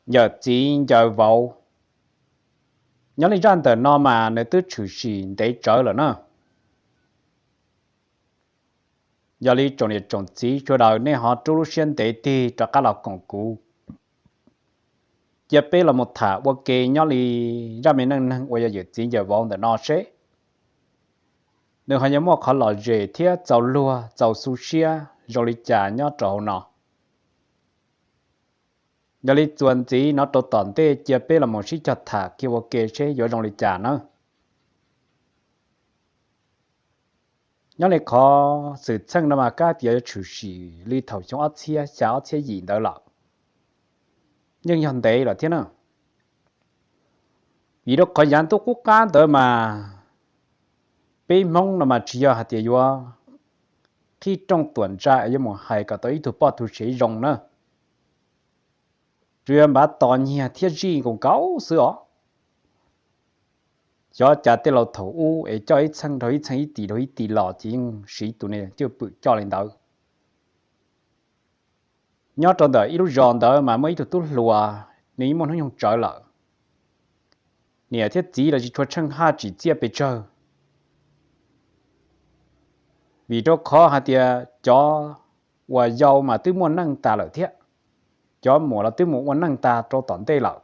yawm txiv ncaws vauv. Nyob li zaj ntawm no mas nws twb tshwm sim ntev tsawv lawm na. Yog li tsoom niam tsoom txiv sawv daws nej ho rub lub siab ntev tig rov qab los koom kuv, cia peb los mus tham ua ke nyob li zaj me neej neeg uas yog yawm txiv ncaws vauv ntawm no seb nws ho yuav muaj qhov lom zem thiab txaus luag txaus xu siab zoo li cas nyob rau hauv no. Yog li txuas ntxiv no rau tom ntej cia peb los mus sib cog tham kiag ua ke seb yuav zoo li cas nawb. Nyob li qhov xwm txheej no mas kab tias yuav tshwm sim li thaum xyoo ob txhiab xya ob txhiab yim ntawd lawm, yeej yog ntev lawm thiab na. Vim rau qhov yav ntuj qub qab ntawd mas peb Hmoob no mas tsis yog hais tias yuav qhib rooj tuam ntsa yuav mus hais kom tau ib tug poj tug sev zoo na, tsuas yog npav tos nyiag thiab zij nkaus nkaus xwb os. Xyov cas tej laus thaum ub es coj ib txheej dhau ib txheej ib tis dhau ib tis los ces yeej siv tus niag cwj pwm coj li ntawd. Nyob rau ntawm ib lub zos ntawd mas muaj ib tug tub hluas, nws yeej muaj hnub nyoog tsawv lawm. Niam thiab txiv los tsis tshua tsheej haj tsim txiaj pes tsawg, vim rau qhov hais tias cov uas yau mas twb muaj neej tas lawm thiab, cov muam los twb mus ua neej tas rau tom ntej lawm.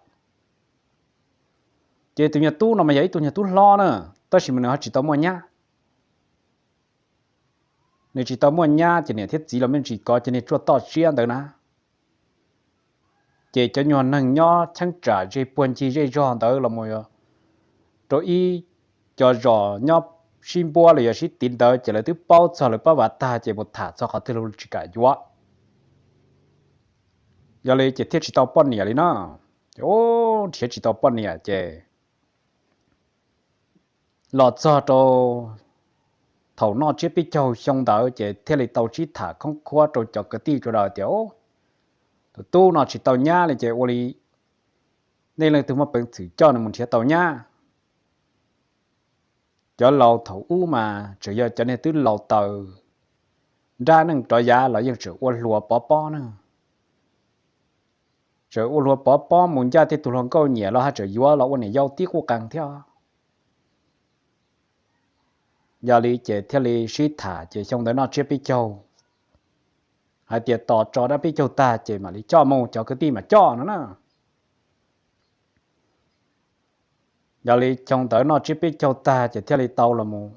Ces tus nyuag tub no mas yog ib tug nyuag tub hlob na, tab sis mas nws ho tsis tau muaj nyab. Nws tsis tau muaj nyab ces niam thiab txiv los me ntsis kov cov niag tsuaj toj siab ntawd na. Ces cov nyuag neeg nyob cheeb tsam ze puag ncig zej zog ntawd los rau ib co zos nyob sib npuab los yog sib tiv ntawd ces lawv twb paub txog lawv pab vav tag ces mus tham txog qhov twg los tsis kam yuav. Yog li ces thiaj tsis tau poj niam li no. Ces nrhiav tsis tau poj niam ces los txog rau thaum noj tsiab peb caug xyoo ntawd ces thiaj li tau sib tham khoob khuab rau cov kwv tij sawv daws tias, tus tub no tsis tau nyab li ces ua li nej leej twg muaj peev xwm coj nws mus nrhiav tau nyab. Cov laus thaum ub mas tseem yog cov niag twb laus taws nrab neej rov yav los yeej tseem ua hluas pov pob na. Tseem ua hluas pov pob mus ncaj tej tus hluas nkauj nyiam los haj tseem yuav los ua niam yau tib quj qees thiab. Yog li ces thiaj li sib tham ces xyoo ntawd noj tsiab peb caug hais tias tos tso dab peb caug tag ces mam li coj mus, cov kwv tij mam coj no na. Yog li xyoo ntawd noj tsiab peb caug tag ces thiaj li tau los mus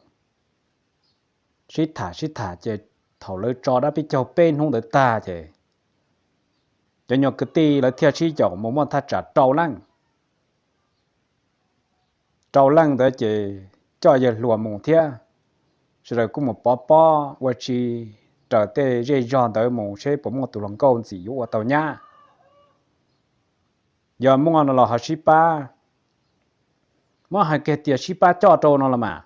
sib tham sib tham ces thaum lawv tso dab peb caug peb hnub ntawd tag ces cov nyuag kwv tij lawv thiaj sib yaum mus muaj thaj tsam rau leej. Rau leej ntawd ces coj yawg hluas mus thiab, sawv daws kuj mus pov pob ua si raws tej zej zog ntawd mus seb puas muaj tus hluas nkauj ntxim yuav ua tau nyab. Yog muaj no los ho sib pab, muab hais kiag tias sib pab coj rau no los mas.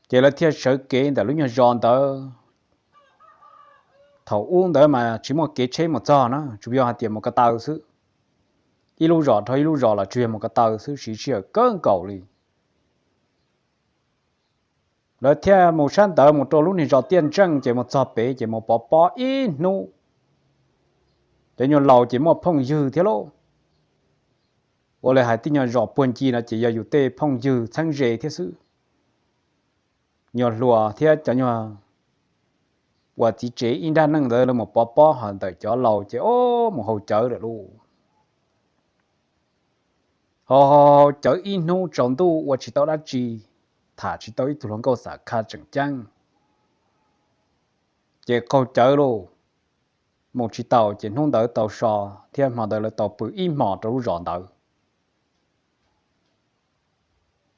Ces lawv thiaj sawv kev ntawm lub nyuag zos ntawd. Thaum ub ntawd mas tsis muaj kev tsheb mus txog na, tsuas yog hais tias mus ko taw xwb. Ib lub zos dhau ib lub zos los tsuas yog mus ko taw xwb, siv sij hawm kawg nkaus li. Lawv thiaj mus sab ntawd mus rau lub niag zos Tiaj Ntseej ces mus txog pem ces mus pov pob ib hnub. Cov nyuag laus ces muaj phooj ywg thiab lauj. Ua li hais tej nyuag zos puag ncig no ces yog yus tej phooj ywg txheeb ze thiab xwb. Nyuag hluas thiab cov nyuag uas txiv tsev ib nrab neej ntawd lawv mus pov pob ho ntawm cov laus ces o mus haus cawv lawm lauj. Haus haus haus cawv ib hnub tsaus ntuj ua tsis tau dab tsi, tham tsis tau ib tug hluas nkauj xam khaj tseem ceeb. Ces qaug cawv lauj, mus tsis taus ces hnub ntawd tau so thiab hmo ntawd lawv tau pw ib hmos rau lub zos ntawd.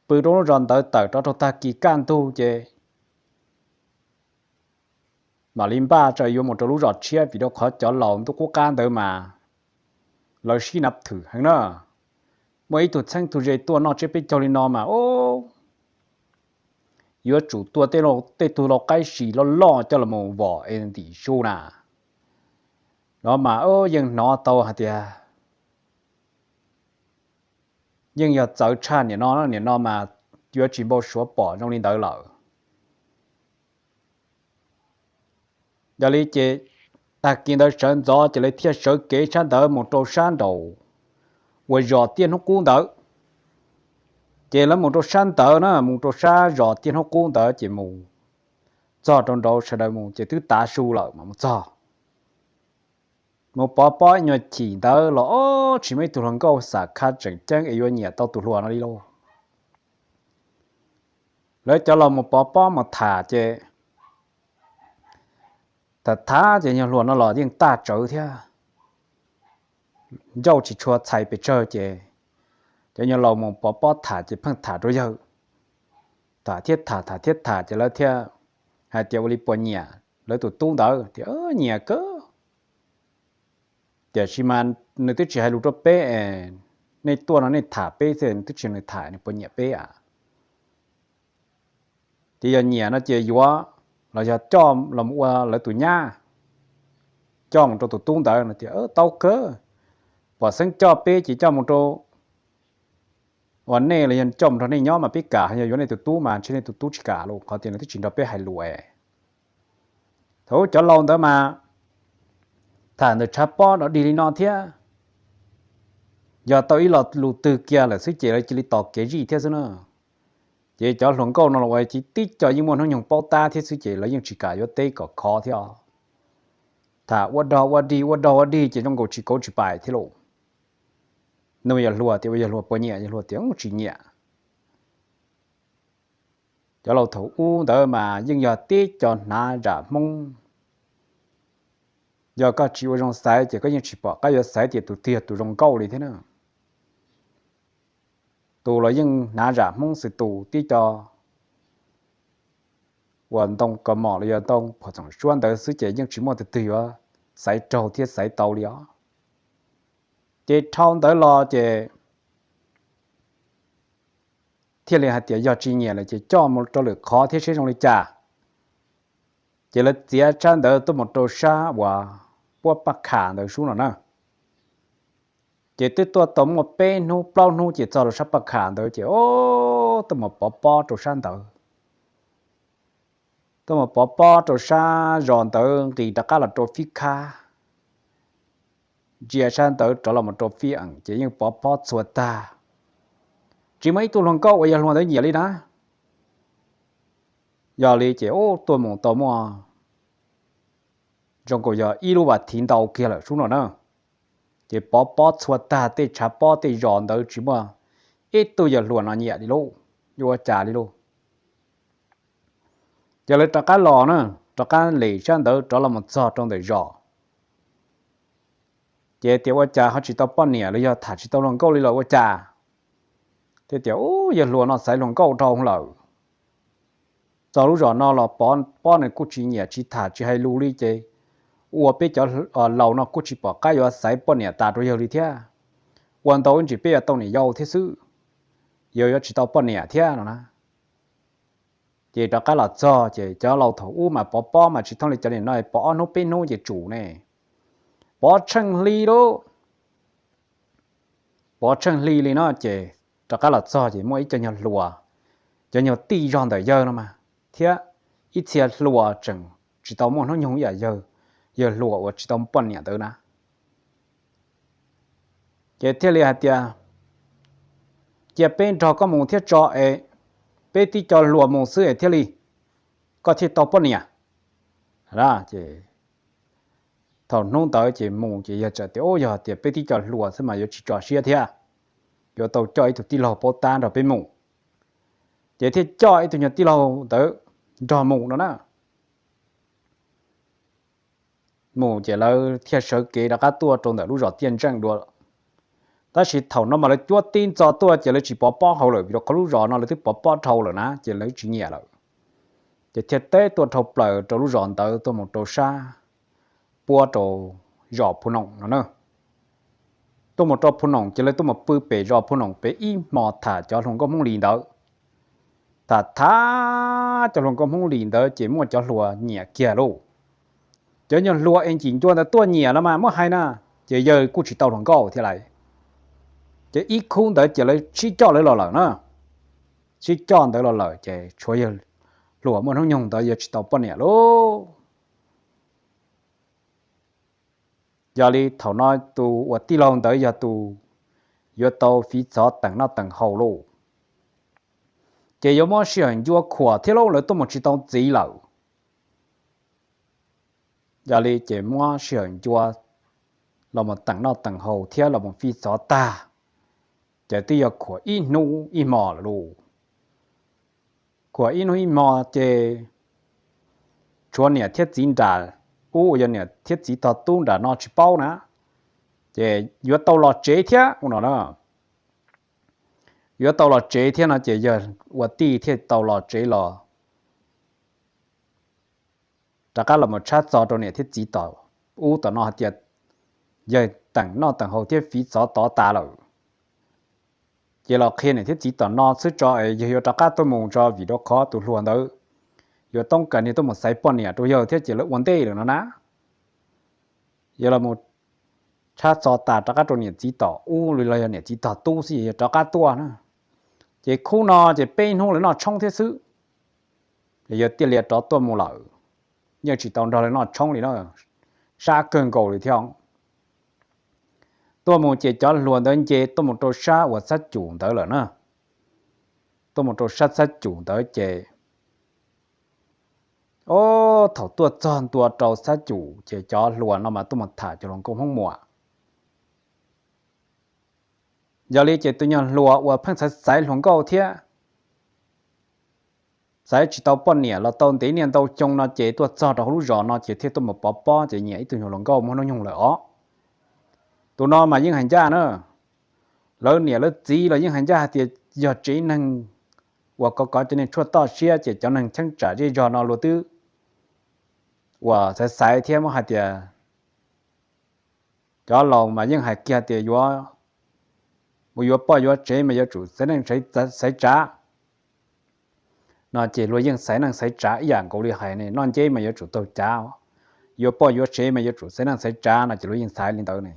Pw rau lub zos ntawd tawm rov rau tag kis kaj ntug ces mam li npaj tsam yuav mus rau lub zos tshiab vim rau qhov cov laus ntuj qub qab ntawd mas lawv sib nav thwm heev na. Muaj ib tug txheeb tug ze tuaj noj tsiab peb caug li no mas o, yuav tsum tua tej tug lau qaib si loj loj coj los vom es ntim su na. No mas yeej hnov tau hais tias yeej yog txawv tshaj niam no, niam no mas yuav tsis npau suav pom zoo li ntawd lawm. Yog li ces Tag kis ntawd sawv ntxov ces lawv thiaj sawv kev sab ntawd mus rau sab nraum uas zos Tiaj Hnub Qub ntawd. Ces lawv mus rau sab ntawd na, mus rau sab zos Tiaj Hnub Qub ntawd ces mus txog rau nraud sawv daws mus ces twb tav su lawm mas mus txog. Mus pov pob ib nyuag chim ntawd los ob tsis muaj ib tug hluas nkauj xam khab tseem ceeb es yuav nyiam tau tus hluas no li lauj. Lawv cov laus mus pov pob mus tham ces tham tham ces nyuag hluas no los yeej taj tsawv thiab, ncauj tsis tshua txhais pes tsawg ces cov nyuag laus mus pov pob tham ces pheej tham rau yawg. Tham thiab tham, tham thiab tham ces lawv thiaj hais tias ua li puas nyiam lawv tus tub ntawd tias nyiam kawg. Tiam sis mas nws twb tsis hais lus rau peb es, nej tuaj no nej tham peb xwb, nws twb tsis nws tham nws puas nyiam peb a. Ces yog nyiam no ces yuav los yog coj los ua lawv tus nyab, coj mus rau tus tub ntawd no tias tau kawg. Pom xeeb coj peb ces coj mus rau uas nej los yog coj mus rau nej nyob mas peb kam, yog yuav nej tus tub mas ntshe nej tus tub tsis kam los qhov tias nws twb tsis nrog peb hais lus es. Thaum cov laus ntawd mas tham ntawm tshav pob dog dig li no thiab, yog tau ib lo lus twg kiag lawm xwb ces lawv cia li tos kev zij thiab xwb na. Ces cov hluas nkauj no los ua tib co yeej muaj hnub nyoog paub tab thiab xwb ces lawv yeej tsis kam yuav teb kom khov thiab. Tham ua dog ua dig ua dog ua dig ces zoo nkaus tsis kauv tsis pais thiab lauj. Nws yog hluas tias ua yog hluas puas nyiam, yog hluas tias tsis nyiam. Cov laus thaum ub ntawd mas yeej yog tib co hnav zam Hmoob. Yog koj tsis ua zoo xaiv ces koj yeej tsis pom qab yuav xaiv tias tus twg yog tus zoo nkauj li thiab na. Tus los yeej hnav zam Hmoob xwb, tus tib co uas ntoo kaus mom los yog ntoo phuam txoom suab ntawd xwb ces yeej tsis muaj tus twg yuav xaiv raug thiab xaiv tau li os. Ces dhau ntawd los ces thiaj li hais tias yog tsis nyiam lawm ces coj mus rau lwm qhov thiab seb zoo li cas. Ces lawv txiav sab ntawd tuaj mus rau sab uas puab Paj Kham ntawd sub no na. Ces twb tuaj tau muaj peb hnub plaub hnub ces txog rau sab Paj Kham ntawd ces o, tuaj mus pov pob rau sab ntawd. Tuaj mus pov pob rau sab zos ntawd nqis rov qab los rau Fib Khab, ntsia sab ntawd rov los mus rau Fib Eem ces yeej pov pob txhua tag, tsis muaj ib tug hluas nkauj uas yog hluas ntawd nyiam li na. Yog li ces o, tuaj mus tau muaj zoo nkaus yog ib lub vas thiv ntau kiag lawm sub no na. Ces pov pob txhua tag tej tshav pob tej zos ntawd tsis muaj ib tug yawg hluas no nyiam li lauj, yuav ua cas li lauj. Ces lawv rov qab los na, rov qab lem sab ntawd rov los mus txog rau ntawm zos. Ces tias ua cas ho tsis tau poj niam los yog tham tsis tau hluas nkauj li los ua cas. Thiaj tias u, yawg hluas no xaiv hluas nkauj dhau lawm. Txog lub zos no los pov pob nws kuj tsis nyiam tsis tham tsis hais lus li ces ua peb cov laus no kuj tsis pom qab yuav xaiv poj niam tas rau yawg li thiab. Ua ntau ib ntsis peb yuav tau niam yau thiab xwb, yawg yuav tsis tau poj niam thiab no na. Ces rov qab los txog ces cov laus thaum ub mas pov pob mas tsis thooj li cov niam no, pov ob hnub peb hnub ces tsum ne, pov tsheej hli lauj. Pov tsheej hli li no ces rov qab los txog ces muaj ib co nyuag hluas, cov nyuag tij zog ntawm yawg no mas thiab ib txhia hluas tseem tsis tau muaj hnub nyoog ib yam yawg, yawg hluas uas tsis tau poj niam ntawd na. Ces thiaj li hais tias, cia peb nrog koj mus thiab tso es, peb tib co hluas mus xwb es thiaj li koj thiaj tau poj niam. Ces thaum hnub ntawd ces mus ces yawg txawm tias, u, yog tias peb tib co hluas xwb mas yuav tsis tso siab thiab, yuav tau coj ib tug tij laug paub tab nrog peb mus. Ces thiaj coj ib tug nyuag tij laug ntawd nrog mus no na. Mus ces lawv thiaj sawv kev rov qab tuaj rau ntawm lub zos Tiaj Ntseej dua. Tab sis thaum no mas lawv cuab tib ntxo tuaj ces lawv tsis pov pob hauv lawm, vim rau qhov lub zos no lawv twb pov pob dhau lawm na ces lawv tsis nyiam lawm. Ces thiaj teb tuaj dhau plaws rau lub zos ntawd tuaj mus rau sab puab rau zos Phu Noom no na. Tuaj mus rau Phu Noom ces lawv tuaj mus pw pem zos Phu Noom pem ib hmo tham cov hluas nkauj Hmoob Lis ntawd. Tham tham cov hluas nkauj Hmoob Lis ntawd ces muaj cov hluas nyiam kiag lauj. Cov nyuag hluas es ncim ncua ntawd tuaj nyiam los mas muab hais na, ces yawg kuj tsis tau hluas nkauj thiab lawm. Ces ib khub ntawd ces lawv sib coj lawv los lawm na. Sib coj ntawd los lawm ces tshuav yawg hluas muaj hnub nyoog ntawd yawg tsis tau poj niam lauj. Yog li thaum no tus uas tij laug ntawd yog tus yuav tau fiv txov teem noj teem haus lauj, ces yuav muab sij hawm ncua khuam thiab lauj, lawv tuaj mus tsis tau ntxiv lawm. Yog li ces muab sij hawm ncua los mus teem noj teem haus thiab los mus fiv txov tag, ces twb yog khuam ib hnub ib hmo lawm lauj. Khuam ib hnub ib hmo ces tshuav niam thiab txiv nram ub uas yog niam thiab txiv tog tub nram no tsis paub na, ces yuav tau los tsev thiab ua no na. Yuav tau los tsev thiab no ces yog ua tij thiaj tau los tsev los rov qab los mus tshab txog rau niam thiab txiv tom ub tom no hais tias yawg teem noj teem haus thiab fiv txov tod tas lawm, ces los qhia niam thiab txiv tom no xwb tso es yawg yuav rov qab tuaj mus tso, vim rau qhov tus hluas ntawd yuav toob kas niag tuaj mus xaiv poj niam rau yawg thiab ces lawv ua ntej lawm no na. Yawg los mus tshab txog tas rov qab rau niam txiv tom ub los yog niam txiv tog tub xwb yawg rov qab tuaj na. Ces khub no ces peb hnub lawv noj tshoob thiab xwb, ces yawg thiaj li rov tuaj mus lawm, yeej tsis tau nrog lawv noj tshoob li na, sab kawg nkaus li thiab. Tuaj mus ces cov hluas ntawd nce tuaj mus rau sab uas Xab Cum ntawd lawm na. Tuaj mus rau sab Xab Cum ntawd ces, o, thaum tuaj txog ntua rau Xab Cum ces cov hluas no mas tuaj mus tham cov hluas nkauj Hmoob Muas. Yog li ces tus nyuag hluas uas pheej xaiv xaiv hluas nkauj thiab xaiv tsis tau poj niam los tau ntev niaj ntau xyoo no ces tuaj txog rau hauv lub zos no ces thiaj tuaj mus pov pob ces nyiam ib tug nyuag hluas nkauj muaj hnub nyoog lawm os. Tus no mas yeej hais ncaj na, lawv niam lawv txiv los yeej hais ncaj hais tias yog tsev neeg uas kov kov cov neeg tshuaj toj siab ces cov neeg cheeb tsam zej zog no luag twb uas xaiv xaiv thiab muab hais tias cov laus mas yeej hais kiag tias yuav mus yuav poj yuav tsev mas yuav tsum xaiv neej xaiv tsav no ces luag yeej xaiv neej xaiv tsav ib yam nkaus li hais ne, noj nceb mas yuav tsum taug cav, yuav poj yuav tsev mas yuav tsum xaiv neej xaiv tsav no ces luag yeej xaiv li ntawd ne.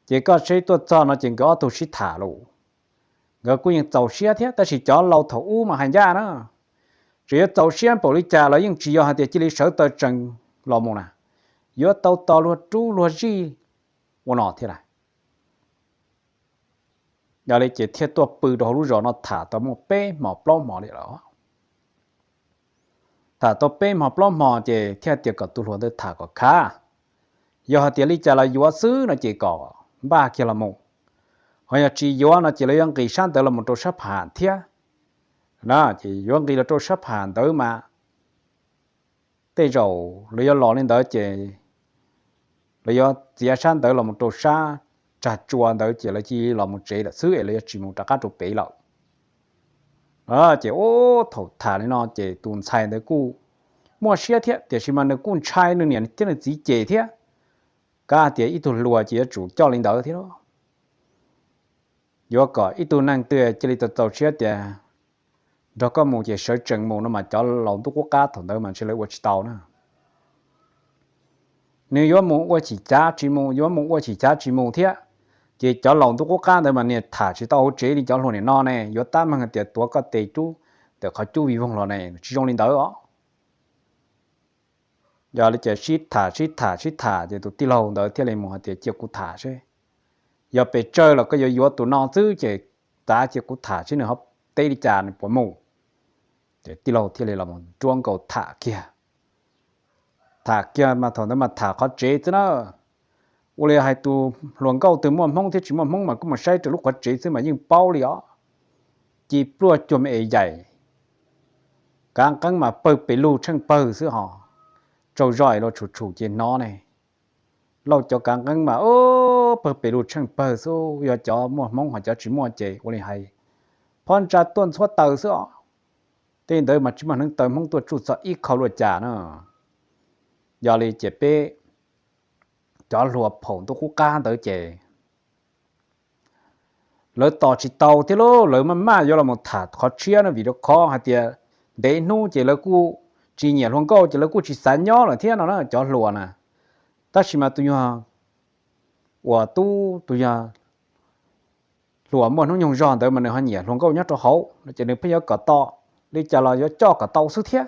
Ces koj seb tuaj txog no ces nkawd ob tug sib tham lauj. Nkawd kuj yeej txaus siab thiab tab sis cov laus thaum ub mas hais ncaj na, tseem yuav txaus siab npaum li cas los yeej tsis yog hais tias cia li sawv taw tsees los mus na, yuav tau tos luag rub luag zij ua no thiab lauj. Yog li ces thiaj tuaj pw rau hauv lub zos no tham tau muaj peb hmo plaub hmo li lawm. Tham tau peb hmo plaub hmo ces thiaj tias kom tus hluas ntawd tham kom khav. Yog hais tias li cas los yuav xwb no ces kom npaj kiag los mus, ho yog tsis yuav no ces lawv yuav nqis sab ntawd los mus rau sab pham thiab. Na ces yuav nqis los rau sab pham ntawd mas tej zaum lawv yuav los li ntawd ces lawv yuav txiav sab ntawd los mus rau sab tsag tsua ntawd ces lawv cia li los mus tsev lawm xwb es lawv yuav tsis mus rov qab rau pem lawm. Ces ub thaum tham li no ces tus ntxhais ntawd kuj muaj siab thiab tiam sis mas nws kuj ntshai nws niam thiab nws txiv cem thiab. Kav tias ib tug hluas ces yuav tsum coj li ntawd thiab lauj. Yuav kom ib tug neeg twg cia li txaus txaus siab tias nrog koj mus ces sawv tsees mus no mas cov laus ntuj qub qab thaum ntawd mas ntshe lawv ua tsis tau na. Nws yuav mus ua chim cav tsis mus, yuav mus ua chim cav tsis mus thiab, ces cov laus ntuj qub qab ntawd mas niag tham tsis tau hauv tsev li cov hluas nim no ne, yuav tab meeg tias tuav koj tes rub ntawm qhov cub vij voog los ne, tsis zoo li ntawd os. Yog li ces sib tham sib tham sib tham ces tus tij laug ntawd thiaj li mus hais tias cia kuv tham seb, yog pes tsawg los koj yuav yuav tus no xwb ces txav cia kuv tham seb nws ho teb li cas nws puas mus. Ces tij laug thiaj li los nruab nkaus tham kiag. Tham kiag mas thaum ntawd mas tham qhov tsev xwb na. Ua li hais tus hluas nkauj twg muaj hmoob thiab tsis muaj hmoob mas kuj mus saib rau lub qhov tsev xwb mas yeej paub li os. Ci pluaj cuag me es yaim, kav nqeeb mas pawg pes lug tsheej pawg xwb ho. Tsaug zog es luag tshum tshum ces hnov ne. Lauj cov kav nqeeb mas pawg pes lug tsheej pawg xwb, yog cov muaj hmoob ho cov tsis muaj ces ua li hais phab ntsa tuaj ntxhuab taws xwb os. Tej ntawd mas tsis muaj hneev taw hmoob tuaj tsuj txog ib qho luaj cas na. Yog li ces peb cov hluas phaum ntuj qub qab ntawd ces lawv tos tsis tau thiab lauj, lawv maj maj yuav los mus tham qhov tshiab no vim rau qhov hais tias ntev hnub ces lawv kuj tsis nyiam hluas nkauj ces lawv kuj tsis xav nyob lawm thiab no na cov hluas na. Tab sis mas tus nyuag uas tub tus yog hluas muaj hnub nyoog zog ntawd mas nws ho nyiam hluas nkauj nyob rau hauv no ces nws pheej yuav kom tau, li cas los yuav coj kom tau xwb thiab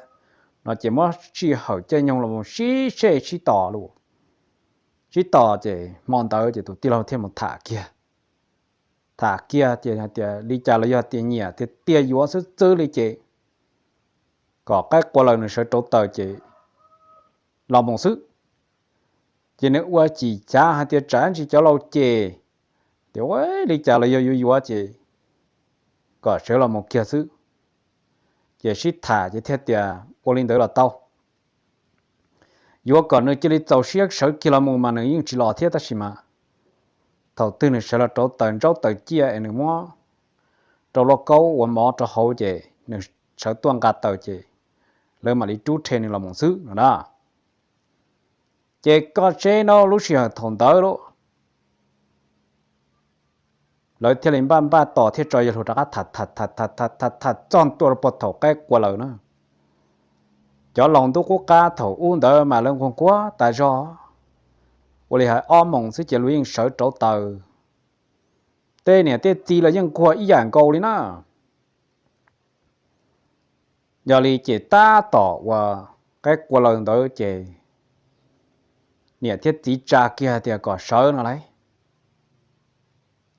no ces muab sij hawm caij nyoog los sib sej sib tos lauj. Sib tos ces hmo ntawd ces tus tij laug thiaj mus tham kiag. Tham kiag ces hais tias li cas los yog tias nyiam tiag tiag yuav xwb xwb li ces kom qaib qua laws nws sawv rauv taws ces los mus xwb. Ces nws ua chim chav hais tias tsam ntsis cov laus ces, tias ua li cas los yog yuav yuav ces kom sawv los mus kiag xwb. Ces sib tham ces thiaj tias ua li ntawd los tau. Yuav kom nws cia li txaus siab sawv kiag los mus mas nws yeej tsis los thiab tab sis mas thaum twg nws sawv los rauv taws ntsaub taws ciaj es nws muab rau lauj kaub ua mov rau hauv ces nws sawv tuaj nqa taws ces lawv mam li rub rhe nws los mus xwb no na. Ces koj seb no lub sij hawm thaum ntawd lawv thiaj li npaj npaj tos thiaj tso yawg hluas rov qab tham tham tham tham tham txog ntua rau puag thaum qaib qua laws na. Cov laus ntuj qub qab thaum ub ntawd mas lawv nquag nquag tas zog, ua li hais ob moos xwb ces luag yeej sawv rauv taws. Tej niam tej txiv los yeej nquag ib yam nkaus li na. Yog li ces tab tom uas qaib qua laws ntawd ces niam thiab txiv tsa kiag tias kom sawv no lauj.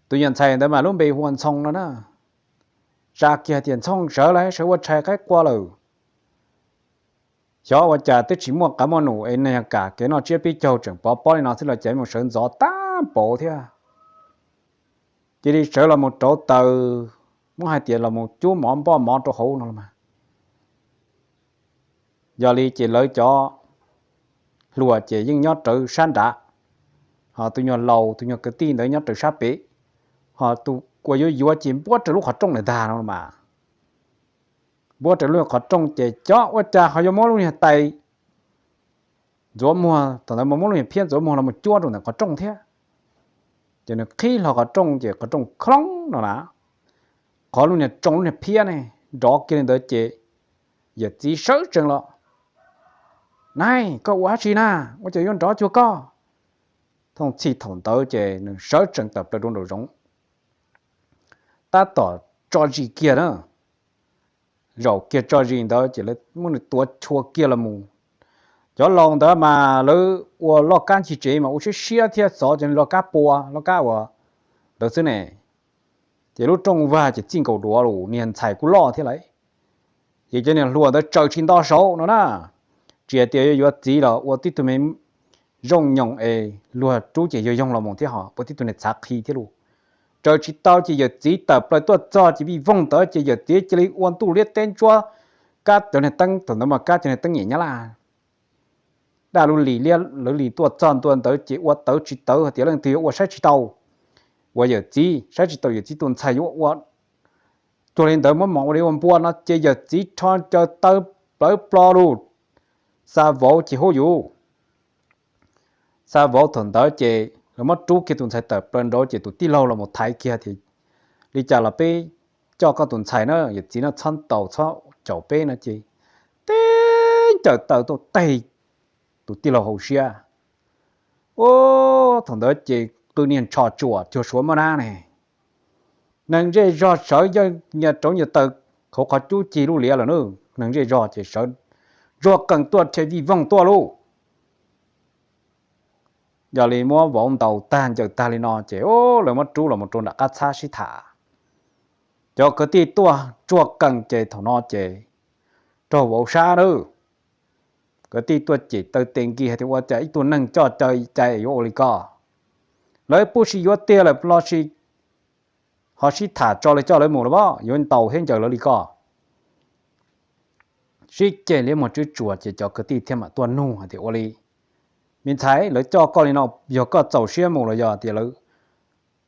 Tus nyuam ntxhais ntawd mas lub npe hu ua Ntxhoo no na. Tsa kiag tias Ntxhoo sawv lauj, sawv ua tshais qaib qua lawm. Xyov ua cas twb tsis muaj qav muaj num es nws yog kam kev noj tsiab pib caug tseem pov pob li no xwb los cas mus sawv ntxov tag npaum thiab. Cia li sawv los mus rauv taws, muab hais tias los mus cub mov npoj mov rau hauv no los mas. Yog li ces lawv cov hluas ces yeej nyob rawv sab nrad, ho tus nyuag laus tus nyuag kwv tij ntawd nyob rawv sab pem, ho tus uas yuav yuav ces npuab raws lub qhov rooj lawm ntag no mas. Npuab raws lub qhov rooj ces xyov ua cas ho yuav muab lub niag tais ntxuav muag, thaum ntawd muab lub niag phiab ntxuav muag los mus cuab rau ntawm qhov rooj thiab. Ces nws qhib hlo qhov rooj ces qhov rooj khloov no na, qhov lub niag rooj lub niag phiab ne nrov kiag li ntawd ces yawm txiv sawv tsees los, Nais, koj ua dab tsi na? Ua cas yuav nrov cuag koj? Thooj txhij thaum ntawd ces nws sawv tsees tawm plaws rau nraum zoov, tab tom tso zis kiag na. Zaum kiag tso zis ntawd ces lawv muab nws tuav chua kiag los mus. Cov laus ntawd mas lawv ua loj kab nchig tsev mas ua siab siab thiab xov cov loj kab pua loj kab uas ntawd xwb ne. Ces lub rooj vag ces txij nkaus duav los niag ntxhais kuj loj thiab lauj. Ces cov niag hluas ntawd tsaws tsis nto saud no na. Tsis hais tias yuav yuav txiv los ua tib tug me zooj nyoos es luag rub ces yog yoog los mus thiab ho ua tib tug niag txhav qhi thiab lauj. Tsaws tsis tau ces yawm txiv tawm plaws tuaj txog ces vij voog ntawd ces yawm txiv cia li ua ntuj liab teb ntsuab kab cov niag teeb, thaum ntawd mas kab cov niag teeb nyem nyab laj daj lub lis liab lawv lis tuaj txog ntua ntawd ces ua tawv tsis tawv hais tias leej twg yuav ua saib tsis tau. Ua yawm txiv saib tsis tau yawm txiv tus ntxhais yuav ua cuag li ntawd muab mos ua li ua npua no ces yawm txiv rho ncaws taw plawv plo lug, xa vauv ces hu yus. Xa vauv thaum ntawd ces lawv muab rub kiag tus ntxhais tawm plaws nraud ces tus tij laug los mus thaiv kiag tias li cas los peb coj koj tus ntxhais na, yawm txiv no txhob ntaus txhob caum peb no ces teb ncaws taw tuaj teg tus tij laug hauv siab. Ub, thaum ntawd ces qw niag ntsho tsuam cuag suav maj nab ne. Neeg zej zog sawv nyias rauv nyias taw, qhov qhov cub cig lub liav lawm na. Neeg zej zog ces sawv ntsuag qees tuaj rhe vij voog tuaj lauj. Yog li muab vauv ntaus tag ncaws tag li no ces lawv muab rub los mus rau nram qab txhab sib tham. Cov kwv tij tuaj ntsuag qees ces thaum no ces raug vauv sab na. Kwv tij tuaj cem taw tes nkis hais tias ua cas ib tug neeg coj caw cai yuav ua li ko. Lawv pub sib yuav tiag lawm los sis ho sib tham tso lawv coj lawv mus los as yuav ntaus thiab ncaws lawv li ko. Sib ceg liab muag tswb tsuas ces cov kwv tij thiaj mam tuaj nug hais tias ua li, me ntxhais, lawv coj koj li no yog koj txaus siab mus los yog tias lawv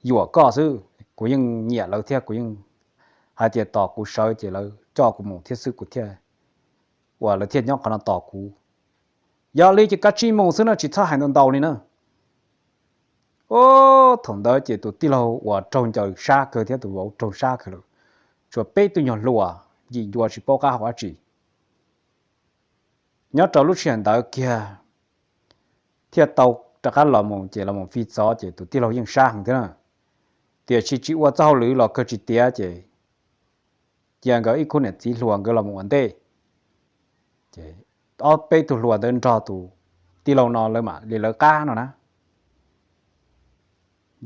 yuam koj xwb? Kuv yeej nyiam lawv thiab kuv yeej hais tias tos kuv sawv ces lawv coj kuv mus thiab xwb kuv thiaj, uas lawv thiaj nyob qhov no tos kuv. Yog li ces koj cia li mus xwb na, tsis txhob hais ntau ntau li na. Ub, thaum ntawd ces tus tij laug uas raug ncaws sab kawg thiab tus vauv raug sab kawg lawm, tshuav peb tug nyuag hluas yim ncua tsis paub qab hau dab tsi. Nyob rau lub sij hawm ntawd kiag thiaj tau rov qab los mus ces los mus fi txov ces tus tij laug yeej sab heev thiab na. Tiam sis tsis ua txoj hauj lwm los kawg tsis tiav ces cia nkawd ib khub niam txiv hluas nkawd los mus ua ntej. Ces ob peb tug hluas ntawd nrog tus tij laug no lawv mam li lawv qab no na.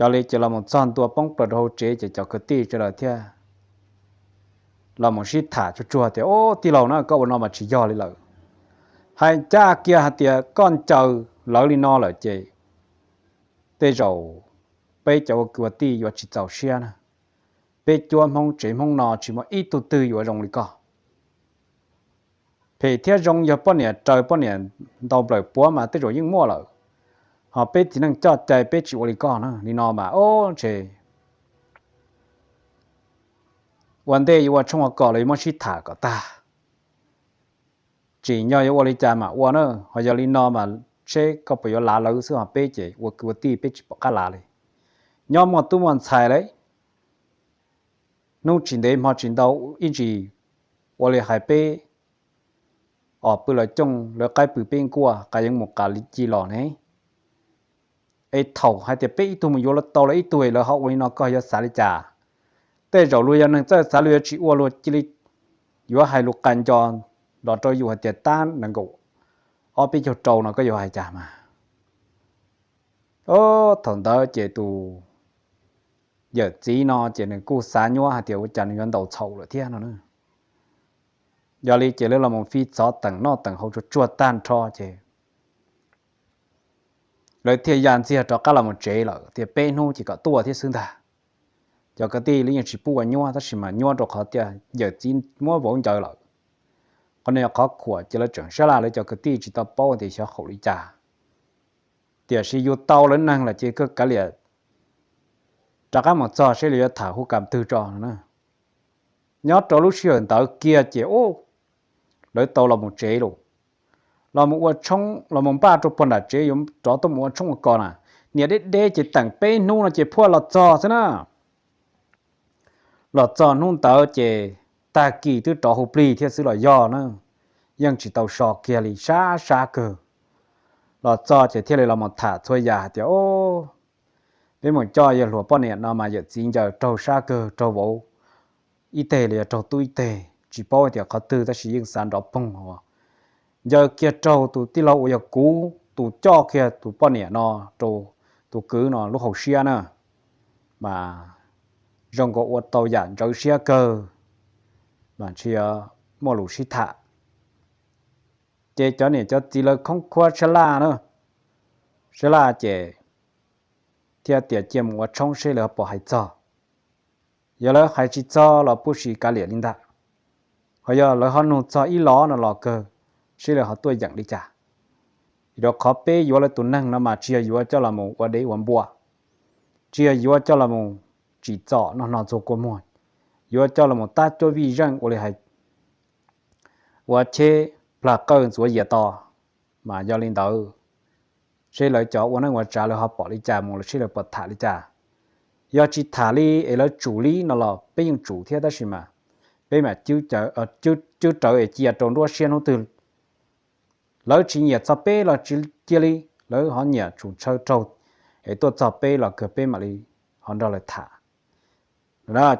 Yog li ces los mus txog ntua poob plaws rau hauv tsev ces cov kwv tij sawv daws thiaj los mus sib tham tsuag tsuag tias, Ub, tij laug na, koj ua no mas tsis yog li lawm. Hais ncaj kiag hais tias koj ncaws lawv li no lawm ces tej zaum peb cov ua kwv ua tij yuav tsis txaus siab na. Peb cuab Hmoob tsev Hmoob no tsis muaj ib tug twg yuav zoo li koj. Phem thiab zoo yog poj niam raws poj niam ntaus nplawm puav mas tej zaum yeej muaj lawm, ho peb txiv neej coj cai peb tsis ua li koj na. Li no mas ob ntshe ua ntej yuav ua tshoob ua kos los yuav muab sib tham kom tag. Tsim nyog yuav ua li cas mam ua na, ho yog li no mas seb koj puas yuav lav lawv xwb, ho peb ces ua kwv ua tij peb tsis pom qab lav li. Nyob muaj tub muaj ntxhais li, hnub tsis ntev hmo tsis ntau ib ntsis, ua li hais peb os pw lawv cooj lawv qaib pw peb nkuaj, qas yeej mus qas ci los ne. Es thaum hais tias peb ib tug mus yuav tau lawv ib tug es lawv ho ua li no koj yuav xav li cas? Tej zaum luag yog neeg txawj xav luag yuav tsis ua, luag cia li yuav hais lus qas nco los rau yus hais tias tab nees nkaum ob peb caug rau no koj yuav hais cas mas. Thaum ntawd ces tus yawm txiv no ces nws kuj xav nyuab hais tias ua cas nws yuav ntaus txhaum lawm thiab no. Yog li ces lawv los mus fi txov teem noj teem haus tsuag tsuag tag nrho ces lawv thiaj ya ntxiag rov qab los mus tsev lawm, thiaj peb hnub ces kom tuaj thiab xwb ntag. Cov kwv tij lawv yeej tsis pub ua nyuab tab sis mas nyuab rau qhov tias yawm txiv muab vauv ncaws lawm. Qhov no yog qhov khuam ces lawv tseem sab laj, lawv cov kwv tij tsis tau paub tias xyov haum li cas. Tiam sis yus tau lawv neeg lawm ces kawg kav liam rov qab mus txog seb lawv yuav tham hu kam twg tso no. Nyob rau lub sij hawm ntawd kiag ces ub, lawv tau los mus tsev lawm, los mus ua tshoob los mus npaj rau puag nram tsev yuav rov tuaj mus ua tshoob ua kos na. Niam deb deb ces teem peb hnub no ces phuaj los txog xwb na. Los txog hnub ntawd ces tag kis twb rov hu plig thiab xwb los yog na, yeej tsis tau so kiag li, sab sab kawg. Los txog ces thiaj li los mus tham txhua yam hais tias, Peb mus coj yawg hluas poj niam no mas yawm txiv ncaws raug sab kawg, raug vauv ib teg los yog raug tub ib teg, tsis paub tias qhov twg tab sis yeej xav nrov poog os. Ncaws kiag raug tus tij laug uas yog kuv tus coj kiag tus poj niam no rau tus kwv no lub hauv siab na, mas zoo nkaus ua tau yam ntsawv siab kawg, mas ntshe muaj lus sib tham. Ces cov niam cov txiv lawv khoob khuab sab laj na, sab laj ces thiaj tias cia mus ua tshoob seb lawv puas hais txog. Yog lawv hais tsis txog los pub sis kav liam li ntag, ho yog lawv ho nug txog ib los no los kawg, seb lawv ho tuaj yeem li cas. Vim rau qhov peb yuav lawv tus neeg no mas tsis yog yuav coj los mus ua dev ua npua, tsis yog yuav coj los mus tsim txom noj hno txuag kua muag, yuav coj los mus tab cuab vij zeej ua li hais ua cheb plag qawj ntxuav yias to. Mas yog li ntawd, seb lawv cov ua neej ua tsav lawv ho pom li cas mus los seb lawv puas tham li cas. Yog tsis tham li es lawv tsum li no los peb yeej tsum thiab tab sis mas peb mam cwb rawv es cia rau nruab siab hnub twg lawv tsis nyiam txog peb los tsis cia li, lawv ho nyiam tshum ntshaw raug es tuaj txog peb los kawg peb mam li ho nrog lawv tham.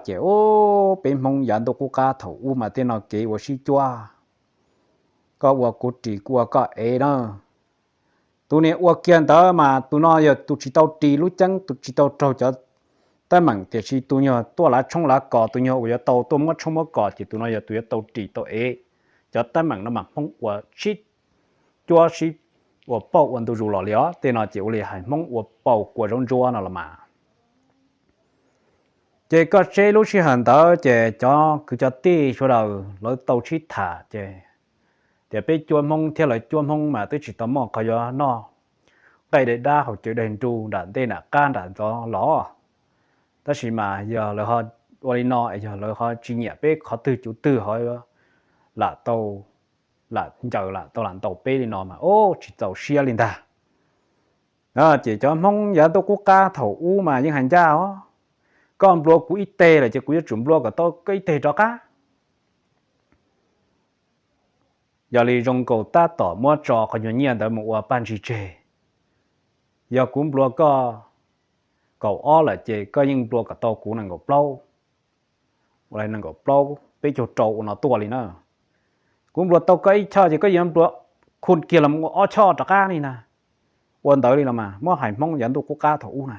Ces ub, peb Hmoob yav ntuj qub qab thaum ub mas tej no kev ua sib cuab, koj ua kuv ris kuv ua koj ev na. Tus niag ua kiag ntawd mas tus no yog tus tsis tau ris lub ceeb, tus tsis tau raug cov teeb meem, tiam sis tus nyuag tuaj lav tshoob lav kos, tus nyuag uas yuav tau tuaj muab tshoob muab kos ces tus no yog tus yuav tau ris tau ev. Cov teeb meem no mas Hmoob ua sib cuab sib ua pauj ua ntu zus los li os. Tej no ces ua li hais Hmoob ua pauj kua zaub ntsuab no los mas. Ces koj seb lub sij hawm ntawd ces cov kwv cov tij sawv daws lawv tau sib tham ces tias peb cuab Hmoob thiab lawv cuab Hmoob mas twb tsis tau muaj qhov yuav noj nqaij daim dab haus cawv daim nru nram ntej nram qab nram ntxov los. Tab sis mas yog lawv ho ua li no es yog lawv ho tsis nyiam peb qhov twg cuv twg ho lam tau lam ncaws lam tau lam ntaus peb li no mas ub tsis txaus siab li ntag. Ces cov Hmoob yav ntuj qub qab thaum ub mas yeej hais ncaj os, koj nplua kuv ib teg lawm ces kuv yuav tsum nplua kom tau koj ib teg rov qab. Yog li zoo nkaus tab tom muab tso qhov nyuag nyiaj ntawd mus ua paj ntsis tseg. Yog kuv nplua koj kaum ob lawm ces koj yeej nplua kom tau kuv nees nkaum plaub, nees nkaum plaub peb caug rau ua no tuaj li na. Kuv nplua tau koj ib choj ces koj yuav nplua khu kiag los ua ob choj rov qab li na. Ua ntawd li los mas muab hais Hmoob yav ntuj qub qab thaum ub na.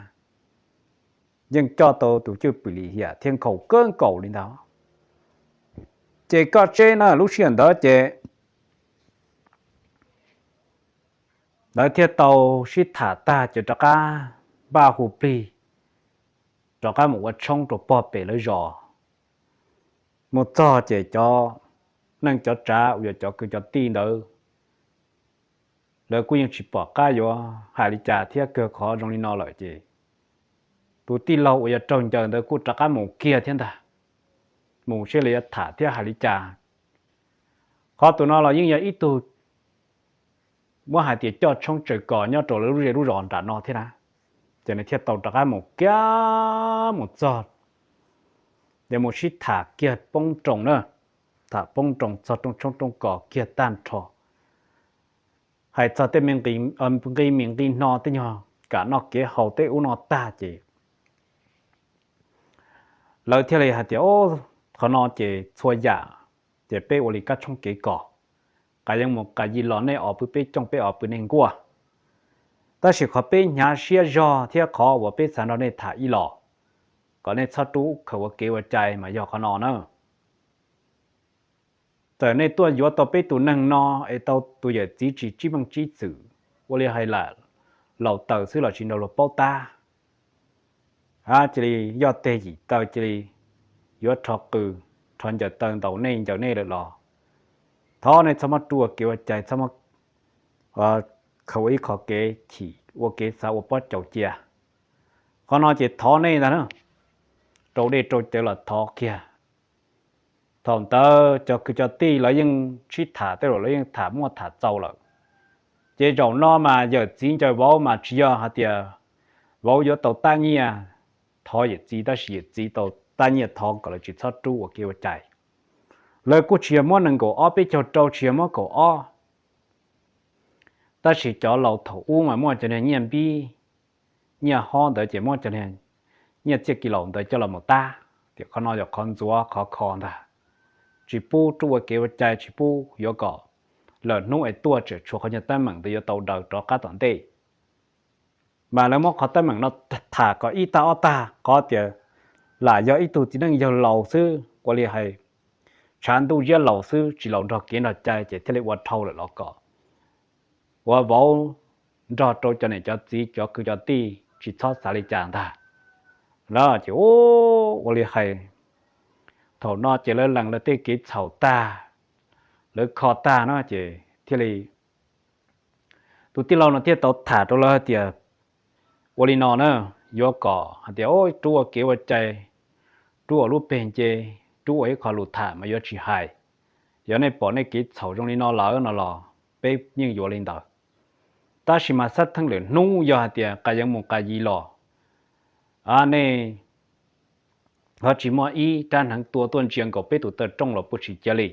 yeej coj tau tus cwj pwm lim hiam thiab nkhaus kawg nkaus li ntawd. Ces koj tseb na, lub sij hawm ntawd ces lawv thiaj tau sib tham tag ces rov qab npaj hu plig rov qab mus ua tshoob rau pog pem lawv zos. Mus txog ces cov neej cov tsav uas yog cov kwv cov tij ntawd, lawv kuj yeej tsis pom qab yuav hais li cas thiab, kawg qhov zoo li no lawm ces tus tij laug uas yog raug ncaws ntawd kuj rov qab mus kiag thiab ntag, mus seb lawv yuav tham thiab hais li cas. Qhov tus no los yeej yog ib tug muab hais tias coj tshoob tsaws kos nyob rau lawv lub zej lub zos nram no thiab na. Ces nws thiaj tau rov qab mus kiag mus txog, ces mus sib tham kiag poob nroos na, tham poob nroos txog rooj tshoob rooj kos kiag tag nrho, hais txog tej me nqi mis nqi hno tej nyuag kam noj kev haus tej ub no tag ces lawv thiaj li hais tias, qhov no ces txhua yam ces peb ua li kab tshoob kev kos, qas yeej mus qas yis los nej os pw peb cooj, peb os pw nej nkuaj. Tab sis qhov peb hnyav siab zog thiab qhov uas peb xav nrog nej tham ib los, kom nej txhob rub khaws ua kev ua cai mas yog qhov no na. Txawm nej tuaj yuav tau peb tus neeg no es tau tus yawm txiv tsis tsib meej tsib txwm, ua li hais lam laus taws xwb los tsis nrog luag paub tab, cia li yoj teg yim taw cia li yuav rho qws, rho ncaws taw ntaus nej ncaws nej lawm los thov nej txhob muab rub ua kev ua cai, txhob muab khaws ua ib qho kev chim ua kev xav ua pob caus cia. Qhov no ces thov nej ntag na, rau dej rau cawv los thov kiag. Thaum ntawd cov kwv cov tij lawv yeej sib tham tej zaum lawv yeej tham muaj tham txaus lawm. Ces zaum no mas yawm txiv ncaws vauv mas tsis yog hais tias vauv yuav tau tab nyiaj thov yawm txiv, tab sis yawm txiv tau tab nyiaj thov kom lawv tsis txhob rub ua kev ua cai. Lawv kuj tsis yog muab nees nkaum ob peb caug rau, tsis yog muab kaum ob, tab sis cov laus thaum ub mas muaj cov niag nyiaj npib, nyiaj hob ntawd ces muab cov niag nyiaj txiaj kiv laus ntawd coj los mus tab. Tiam qhov no yog qhov ntxuav qhov kho ntag, tsis pub rub ua kev ua cai, tsis pub yuav kom lawm hnub es tuaj tseem tshuav qhov nyuag teeb meem ntawd yuav tau daws rov qab tom ntej. Mas lawv muab qhov teeb meem no tham kom ib tag ob tag, qhov tias lam yog ib tug txiv neej yawg laus xwb, ua li hais tshav ntuj ziab laus xwb, tsis laus nrog kev nrog cai, ces thiaj li ua dhau lawm los kom ua vauv nrog rau cov niam cov txiv cov kwv cov tij tsis txhob xav li cas ntag. Ces ua li hais thaum no ces lawv lees lawv tej kev txhaum tag, lawv kho tag no ces thiaj li tus tij laug no thiaj tau tham rau lawv hais tias, ua li no na, yuav kom hais tias rub ua kev ua cai, rub ua lub peg nce, rub ua ib qho lus tham mas yuav tsis hais. Yog nej pom nej kev txhaum zoo li no lawm no los peb yeej yuav li ntawd. Tab sis mas xab theej lwm hnub yog hais tias qas yeev mus qas yis los, nej ho tsis muaj ib rab hneev tua tuaj ntsia nkaus peb tus taw rooj los puas tsis cia li.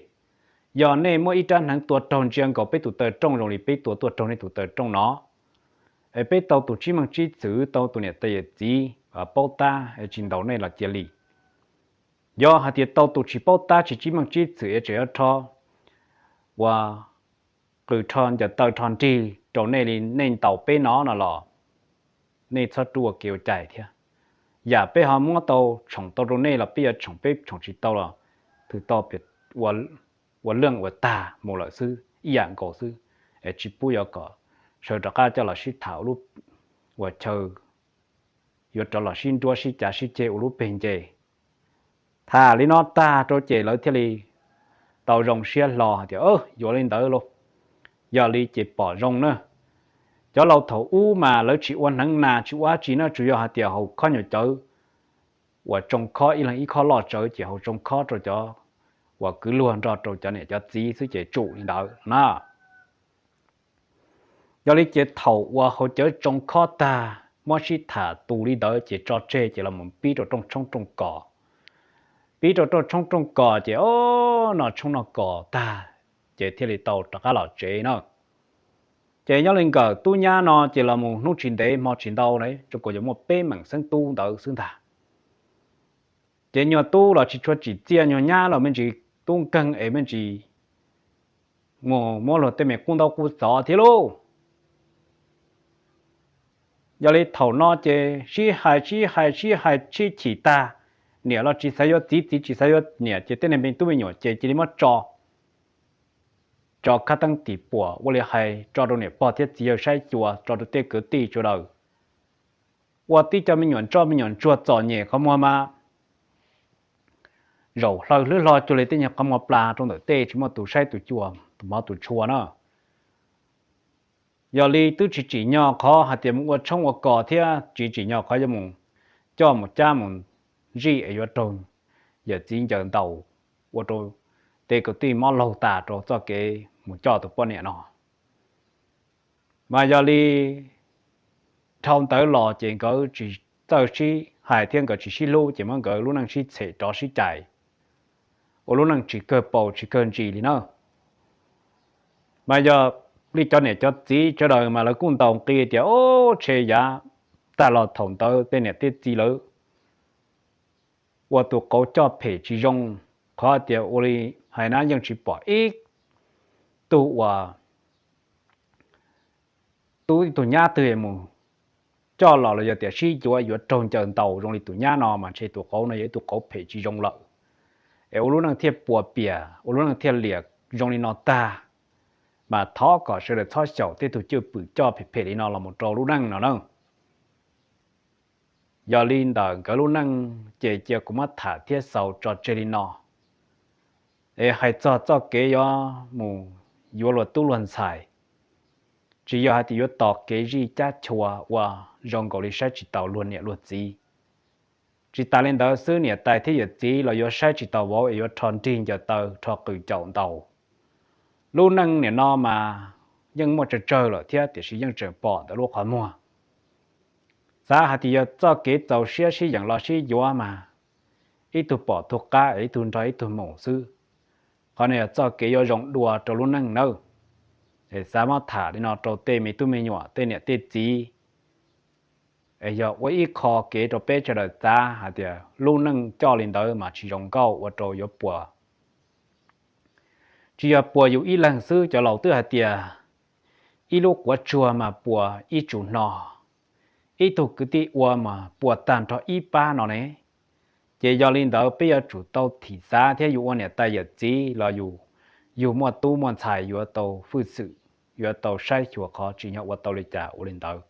Yog nej muaj ib rab hneev tua raug ntsia nkaus peb tus taw rooj zoo li peb tua tuaj raug nej tus taw rooj no, es peb tau tus tsib meej tsib txwm, tau tus niam tais yawm txiv paub tab es tsis ntaus nej los cia li. Yog hais tias tau tus tsis paub tab tsis tsib meej tsib txwm es tseem yuav rho ua qws rho ncaws taw rho nrig rau nej li nej ntaus peb no no los nej txhob rub ua kev ua cai thiab. Yam peb ho muab tau tshoom tau rau nej los peb yuav tshoom, peb tshoom tsis tau los twb tau ua leej ua tag mus lawm xwb ib yam nkaus xwb, es tsis pub yuav kom sawv rov qab coj los sib tham ua chaw yuav rov los sib nruab sib cav sib ceg ua lub peg nce. Tham li no tag rau ces lawv thiaj li tau zoo siab hlo hais tias, yuav li ntawd lauj, yog li ces pom zoo na. Cov laus thaum ub mas lawv tsis ua hneev nas tsis ua dab tsi na, tsuas yog hais tias haus khob nyuam cawv uas tsoo khob, ib leeg ib khob loj tsawv ces haus tsoo khob rau cov uas kwv luag nrog rau cov niam cov txiv xwb ces tsum li ntawd na. Yog li ces thaum uas haus cawv tsoo khob tag muab sib tham tus li ntawd ces tso tseg ces los mus pib rau rooj tshoob rooj kos. Pib rau rooj tshoob rooj kos ces o, noj tshoob noj kos tag ces thiaj li tau rov qab los tsev na. Ces nyob li nkawm tub nyab no ces los mus hnub tsis ntev hmo tsis ntau na, tsuas kuv yuav muaj peb meem xeeb tub ntawd xwb ntag. Ces nyuag tub los tsis tshua tsim txiaj, nyuag nyab los me ntsis tub nkeeg es me ntsis mus muab luag tej me qub ntaub qub xov thiab lauj. Yog li thaum no ces sib hais sib hais sib hais sib chim tag, niam los tsis xav yuav txiv, txiv tsis xav yuav niam, ces tej niag me tub me nyuam ces cia li muab tso, tso khab teeb tim puam, ua li hais tso rau niam pog thiab txiv yawg saib xyuas, tso rau tej kwv tij sawv daws, ua tib co me nyuam ntsoj me nyuam ntsuag txom nyem qhov muag mas zaum hlaws hlwb hlo cuag li tej nyuag qhov muag plas rau ntawm tej, tsis muaj tus saib tus xyuas tus hmov tus tshua na. Yog li twb tsis tsim nyog qhov hais tias mus ua tshoob ua kos thiab tsis tsim nyog qhov yuav mus coj mus cab mus zij es yuav raug yawm txiv ncaws ntaus ua rau tej kwv tij mob laug tas rau txoj kev mus coj tus poj niam no. Mas yog li dhau ntawd los ces nkawd tsis txawj sib hais thiab nkawd tsis sib hlub, ces muab nkawd lub neej sib txhem rov sib cais, ua lub neej tsis kawg paus tsis kawg ntsis li na. Mas yog li cov niam cov txiv sawv daws mas lawv kuj ntaus nqi tias, o, tshe yav tag los thaum ntawd tej niam tej txiv lawv ua tus qauv coj phem tsis zoo, qhov tias ua li hais na yeej tsis pom ib tug uas tub ib tug nyab twg mus coj los los yog tias sib yuav yuav raug ncaws ntaus zoo li tus nyab no mas ntshe tus qauv no yog ib tug qauv phem tsis zoo lawm, es ua lub neej thiaj puas pias, ua lub neej thiaj liam zoo li no tag. Mas thov kom sawv daws txhob xyaum tej tug cwj pwm coj phem phem li no los mus rau lub neej no na. Yog li ntawm nkawd lub neej ces cia kuv muab tham thiab xaus tso tseg li no. Es hais txog txoj kev yuav mus yuav luag tub luag ntxhais, tsis yog hais tias yuav tos kev zij cab chua ua zoo nkaus li saib tsis taus luag niam luag txiv. Tsis tas li ntawd xwb, niam tais thiab yawm txiv los yuav saib tsis taus vauv es yuav rho nrig ncaws taw rho qws caum ntaus. Lub neej nim no mas yeej muaj tsawg tsawg lawm thiab, tiam sis yeej tseem pom ntawm lub qhov muag. Xav hais tias yog txoj kev txaus siab sib yeem los sib yuav mas ib tug pom tug qab es ib tug nrog ib tug mus xwb. Qhov no yog txoj kev yuav zoo dua rau lub neej nawb. Es xav muab tham li no rau tej me tub me nyuam tej niam tej txiv, es yog ua ib qho kev rau peb sawv daws xav hais tias lub neej coj li ntawd mas tsis zoo nkauj ua rau yuav puas. Tsis yog puas yus ib leeg xwb, cov laus twb hais tias ib lub quav tsuag mas puas ib tsum hno, ib tug kwv tij ua mas puas tag nrho ib pab no ne. Ces yog li ntawd peb yuav tsum tau thim xav thiab, yus ua niam tais yawm txiv los yus, yus muaj tub muaj ntxhais yuav tau hwj xwm, yuav tau saib xyuas qhov tsim nyog ua tau li cas ua li ntawd.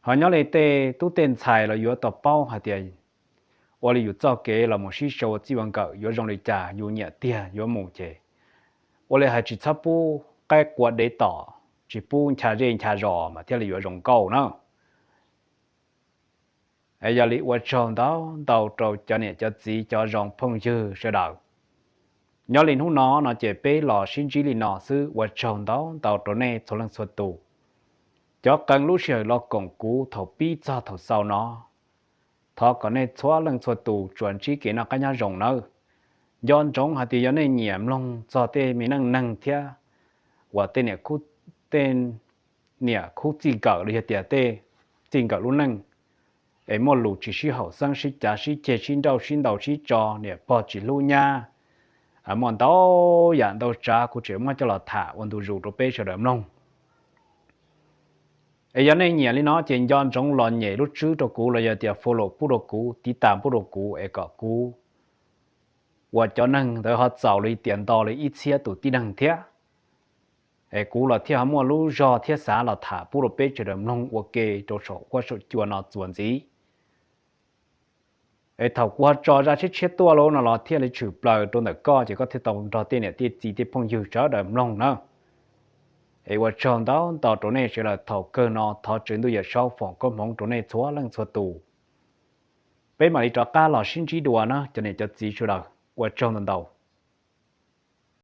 Ho nyob li tej tub tej ntxhais los yuav tau paub hais tias ua li yus txoj kev los mus sib sau ua txij ua nkawm yuav zoo li cas, yus nyiam tiag yuav mus ces ua li hais tsis txhob pub qaib qua dev tom, tsis pub ncha zej ncha zos mas thiaj li yuav zoo nkauj na. Es yog li ua tsaug ntau ntau rau cov niam cov txiv cov zoo phooj ywg sawv daws. Nyob li hnub no no ces peb los sib ntsib li no xwb, ua tsaug ntau ntau rau nej txhua leej txhua tus cov qee lub sij hawm los koom kuv thaum pib txog thaum xaus no. Thov kom nej txhua leej txhua tus tsuas ntsib kev noj qab nyob zoo nawb. Nco ntsoov hais tias yog nej nyiam mloog txog tej me neej neeg thiab uas tej niam khub, tej niam khub txij nkawm los yog tias tej txij nkawm lub neej, es muaj lus tsis sib haum xeeb sib cav sib ceg sib nrauj sib ntaus sib tso, niam pog tsis hlub nyab, muaj ntau yam ntau tsav kuv tseem muab coj los tham ua ntu zus rau peb sawv daws mloog. Es yog nej nyiam li no ces nco ntsoov los nyem lub tswb rau kuv los yog tias follow pub rau kuv, tiv tas pub rau kuv es kom kuv uas cov neeg ntawd ho txaus li tias nto li ib txhiab tus tib neeg thiab. Es kuv los thiaj ho muaj lub zog thiab xav los tham pub rau peb sawv daws mloog ua ke rau saum huab saum cua no txuas ntxiv. Es thaum kuv ho tso zaj tshiab tshiab tuaj lawm no los thiaj li tshwm plaws rau ntawm koj ces koj thiaj tau nrog tej niam tej txiv tej phooj ywg sawv daws mloog na. Es ua tsaug ntau ntau rau nej sawv daws, thaum kawg no thov Tswv Ntuj Yawm Saub foom koob hmoov rau nej txhua leej txhua tus. Peb mam li rov qab los sib ntsib dua na cov niam cov txiv sawv daws, ua tsaug ntau ntau.